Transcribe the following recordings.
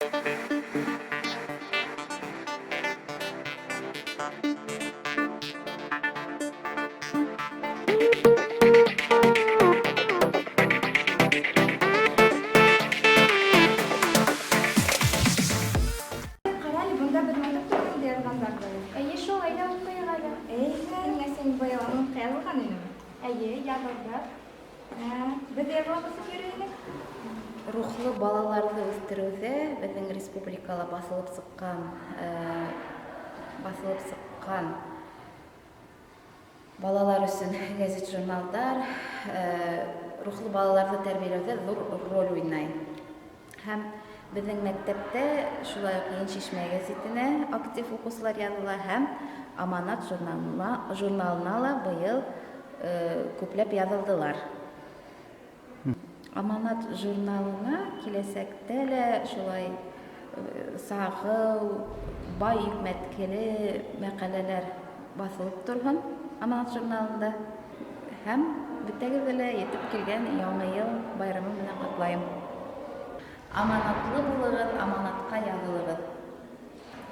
Ҡара әле, бында бер мәктәп тураһында яҙғандар быйыл. Әйе шул, әйҙә уҡыйыҡ әле. Әйҙә, нәрсә, мин быйыл Аманатҡа яҙылған инем. Әйе, яҙылдыҡ. Ә, беҙ ҙә яҙылабыҙ тип йөрөй инек. Рухлы балаларҙы үҫтереүҙә беҙҙең республикала баҫылып сыҡҡан баҫылып сыҡҡан балалар өсөн гәзит-журналдар рухлы балаларҙы тәрбиәләүҙә ҙур роль уйнай. Һәм беҙҙең мәктәптә шулай уҡ Йәншишмә гәзитенә актив уҡыусылар яҙыла һәм Аманат журналына, журналына ла быйыл күпләп яҙылдылар. Аманат журналына киләсәктә лә шулай сағыу, бай йөкмәткеле мәҡәләләр баҫылып торһон Аманат журналында. Һәм бөтәгеҙҙе лә етеп килгән Яңы йыл байрамы менән ҡотлайым. Аманатлы булығыҙ, аманатҡа яҙылығыҙ.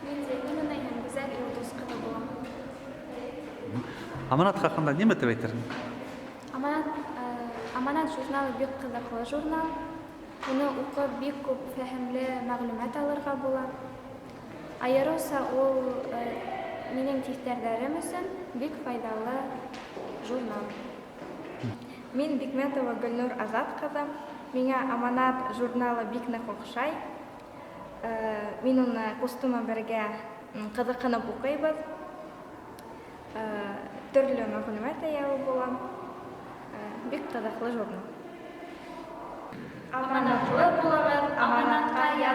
Мин Зәйнуллина һәм Гүзәл Илдус ҡыҙы булам. Аманат хаҡында нимә тип әйтерһең? Аманат, Аманат журналы бик ҡыҙыҡлы журнал. Уны уҡып бик күп фәһемле мәғлүмәт алырға була. Айырыуса ул минең тиҫтәрҙәрем өсөн бик файҙалы журнал. Мин Бикмәтова Гөлнур Азат ҡыҙы. Миңә Аманат журналы бик ныҡ оҡшай. Мин уны ҡустыма бергә ҡыҙыҡһынып уҡыйбыҙ. Төрлө мәғлүмәт алып була. Бик ҡыҙыҡлы журнал. Аманатлы булығыҙ, аманатҡа яҙылығыҙ.